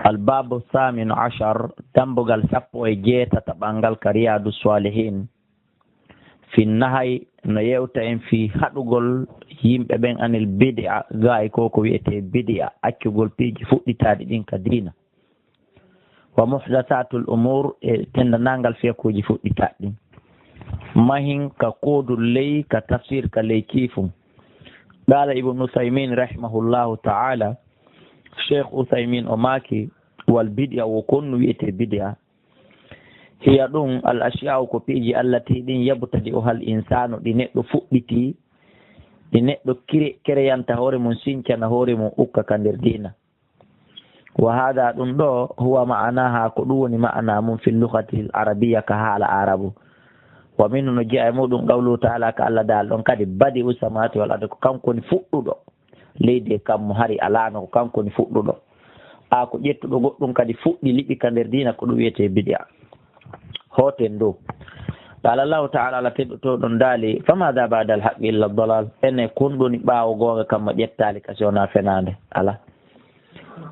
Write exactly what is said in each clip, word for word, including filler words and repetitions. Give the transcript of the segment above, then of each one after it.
Albabu thaminu ashar, dambugal sappo e jeetataɓal ngal ka Riyadu Salihin, fi nahay, no yewta en fii haɗugol yimɓe ɓen anil bidi'a, gaa e ko ko wi'etee bidi'a, accugol piiji fuɗɗitaaɗi ɗin ka diina. Wa muhdathatul umur, e tendanangal fiyakuuji fuɗɗitaaɗi ɗin. Mahin ka koodul ley, ka tafsir ka ley kiifum. Qaala Ibn Uthaymin rahimahullahu ta'ala, Sheikh Uthaymin o maaki, wal bidi'a, wo ko honno wi'etee bidi'a. Hiya ɗum al ashiya'u ko piiji allati ɗin yabtadi'uha al insanu ɗi neɗɗo fuɗɗiti, ɗi neɗɗo kire-, kereyanta hoore mum, sincana hoore mum, ukka ka nder diina. Wa hada ɗum ɗo, huwa ma'anaha, ko ɗum woni ma'ana mum fil lughati al arabiyya ka haala arabu. Wa minhu no jeyaa e muɗum qawluhu ta'ala ka Allah daal ɗon kadi badi'u samawati wal ardi ko kanko woni fuɗɗuɗo. Leydi e kammu hari alaano ko kanko woni fuɗɗuɗo. A ko ƴettuɗo goɗɗum kadi fuɗɗi liɓi ka nder diina ko ɗum wiyetee bidi'a. Hooten dow. Qala Allahu ta'ala, Allah teɗɗo to ɗon daali, "Famada ba'da al-haqqi illa ad-dalal." Ene ko honɗum woni ɓaawo goonga kamma ƴettaali ka si wonaa fenaande? Ala.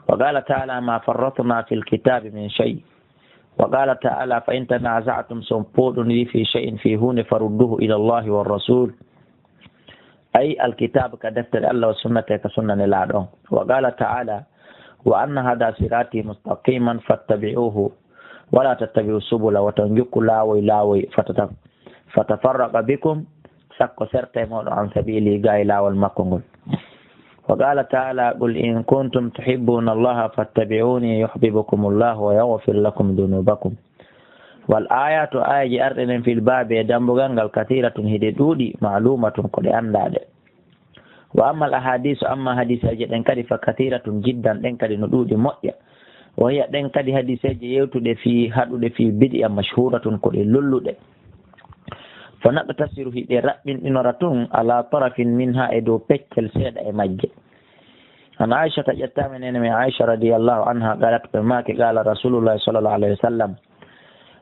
Wa qala ta'ala, "Ma farratna fil kitabi min shay." Wa qala ta'ala, "Fa in tanaza'tum," so on pooɗondiri, "fi shay'in," fi huunde, "farudduhu ila Allahi wa rasul." Ay alkitab ka deftere Allah wa sunnata ka sunna Nelaaɗo on. Wa qala ta'ala, "Wa anna hadha sirati mustaqiman fattabi'uhu, wa la tattabi'u subula," wata on jokku laawoy laawoy, fatata-, fatafarraqa bikum, sakko serta e mooɗon, an sabili, gaa e laawol makko ngol. Wa qala ta'ala, "Qul in kuntum tuhibbuna Allaha fattabi'uni yuhibbukumullahu wa yaghfir lakum dhunubakum." Wal ayatu, ayaji arɗe ɗen, fil babi, e dambugal ngal, kathiratun, hiɗe ɗuuɗi, ma'lumatun, ko ɗe anndaɗe. Wa ammal ahadisu, amma hadiseeje ɗen kadi, fa kathiratun jiddan, ɗen kadi no ɗuuɗi moƴƴa. Wa hiya, ɗen kadi hadiseeje yewtuɗe fii haɗuɗe fii bidi'a, mashhuratun, ko ɗe lolluɗe. Fa naqtasiru, hiɗe raɓɓinɗinora tun, ala tarafin minha, e dow peccel seeɗa e majje. An Aishata, ƴettaama e neene men Aisha radiyallahu anha, qalat, ɓe maaki, qala Rasulullah sallallahu alayhi wa sallam,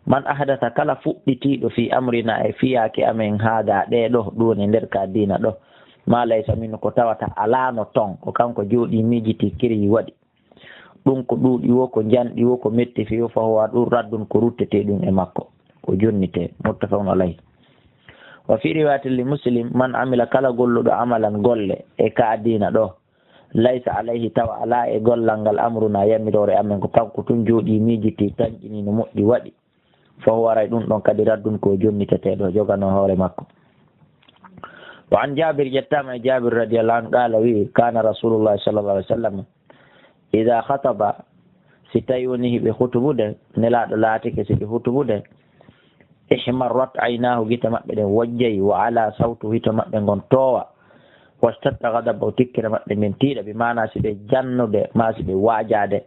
"Man ahdatha, kala fuɗɗitiiɗo, fi amrina, e fiyaake amen, hada, ɗee ɗo, ɗum woni nder ka diina ɗo, ma laysa minhu, ko tawata alaano ton, ko kanko jooɗii miijitii, kiryi, waɗi. Ɗum ko ɗuuɗi wo, ko njanɗi wo, ko metti few, fa huwa, ɗum raddun, ko ruttetee ɗum e makko, ko jonnitee." Muttafaqun alayhi. Wa fi riwayatin li Muslim, "Man amila, kala golluɗo, amalan, golle, e ka diina ɗo, laysa alayhi, tawa alaa e gollal ngal, amruna, yamiroore amen, ko kanko tun jooɗii miijitii, tanƴinii no moƴƴi, waɗi, fa huwa, aray ɗum ɗon kadi, raddun, ko jonniteteeɗo, joganoo hoore makko." Wa an Jabir, ƴettaama e Jabir radiyallahu anhu, qala, wi'i, "Kana Rasulullah sallallahu alayhi wa sallam, idha khataba, si tawi woni hiɓe hutubude, Nelaaɗo laatike si ɓe hutubude, ihmarrat aynahu, gite maɓɓe ɗen wojjay, wa ala sawtu, hito maɓɓe ngon toowa, washtatta ghadabahu, tikkere maɓɓe nden tiiɗa, bi maana si ɓe jannude, ma si ɓe waajaade,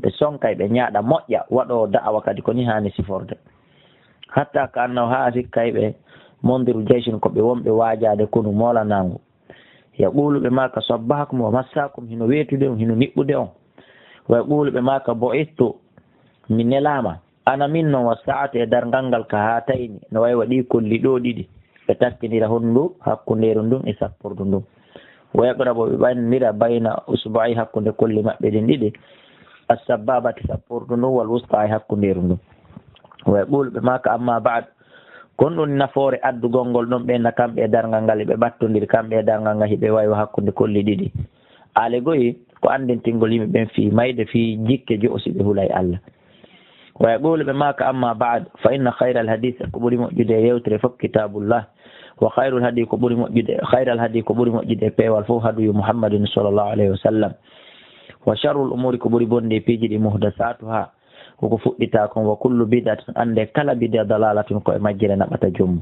ɓe sonkay, ɓe ñaaɗa moƴƴa, waɗoowo da'awa kadi ko ni haani siforde. Hatta ka annahu, haa sikkay ɓe, mundiru jayshin, ko ɓe wonɓe waajaade konu moolanangu. Yaqulu, ɓe maaka, sabbahakum wa massakum, hino weetude on, hino niɓɓude on. Wa yaqulu, ɓe maaka, bu'istu, mi nelaama. Ana min non, wa sa'atu, e darngal ngal, ka haatayni, no way wa ɗii kolli ɗoo ɗiɗi. Ɓe takkindira honndu hakkundeeru ndun e sappordu ndun. Wa yaqrabu, ɓe ɓannira bayna usbu'ay, hakkunde kolli maɓɓe ɗin ɗiɗi. As-sabbabati, sappordu ndun, wal wusta, e hakkundeeru ndun. Wa yaqulu, ɓe maaka, amma ba'd, kon ɗum nafoore addugol ngol ɗon ɓe na kamɓe e darngal ngal, ɓe ɓattondiri kamɓe e darngal ngal, hiɓe wayi wa hakkunde kolli ɗiɗi. Aale goyi ko anndintingol yimɓe ɓen fii mayde, fii jikke jo'o si ɓe hulay Allah. Wa yaqulu, ɓe maaka, amma ba'd, fa inna khayral hadith, ko ɓuri moƴƴude e yewtere fof, kitabullah, wa khayrul hadi, ko ɓuri moƴƴude, khayral hadi, ko ɓuri moƴƴude e peewal fof, hadiyu Muhammadin sallallahu alayhi wa sallam, wa sharrul umuri, ko ɓuri bonde e piiji ɗi, muhdasatuha, ko ko fuɗɗitaa kon, wa kullu bid'atin, annde kala bid'a, dalalatun, ko e majjere naɓata jommu.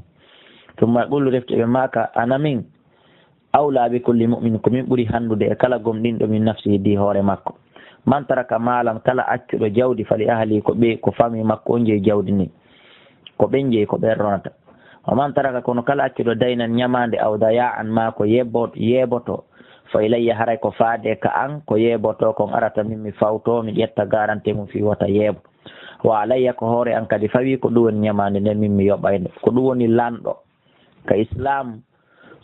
Thumma yaqulu, refti ɓe maaka, ana min awla bi kulli mu'min, ko min ɓuri hanndude e kala gomɗinɗo, min nafsihi, di hoore makko. Man taraka maalan, kala accuɗo jawdi, fali ahli, ko ɓe, ko famille makko on jeyi jawdi ndin, ko ɓen jeyi, ko ɓen ronata. Wa man taraka, kono kala accuɗo daynan, ñamaande, aw daya'an, maa ko yebbo-, yeeboto, fa ilayya, haray ko faade ka an, ko yeeboto kon arata, min mi fawto, mi ƴetta garanti mum fii wota yeebo. Wa alayya, ko hoore an kadi fawi, ko ɗum woni ñamaande nden, min mi yoɓay nde. Ko ɗum woni lanɗo ka Islam,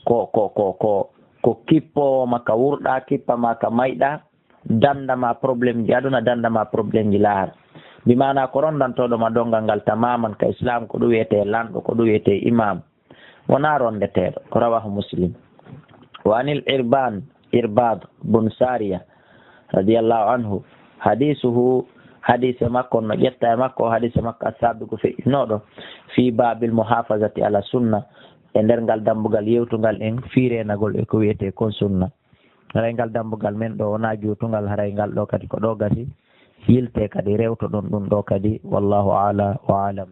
ko, ko, ko, ko, ko kippoowo ma ka wurɗa, kippa ma ka mayɗa, danda ma problème ji aduna, danda ma problème ji lahara. Bi maana ko rondantoɗo ma dongal ngal tamaman ka islam, ko ɗum wiyete lanɗo, ko ɗum wiyete imam. Wona rondeteɗo. Rawahu Muslim. Wa anil Irban, Irbad bun Sariya, radiyallahu anhu, hadisuhu, hadise makko no ƴetta e makko, hadise makko asabiqu feƴƴinoɗo, fi babil muhafazati ala sunna, e nder ngal dambugal yewtungal en firenagol e ko wiyete kon sunna. Haray ngal dambugal men ɗo wona juutungal, haray ngal ɗo kadi ko ɗo gasi, yilte kadi rewtoɗon ɗum ɗo kadi, wallahu ala wa alam.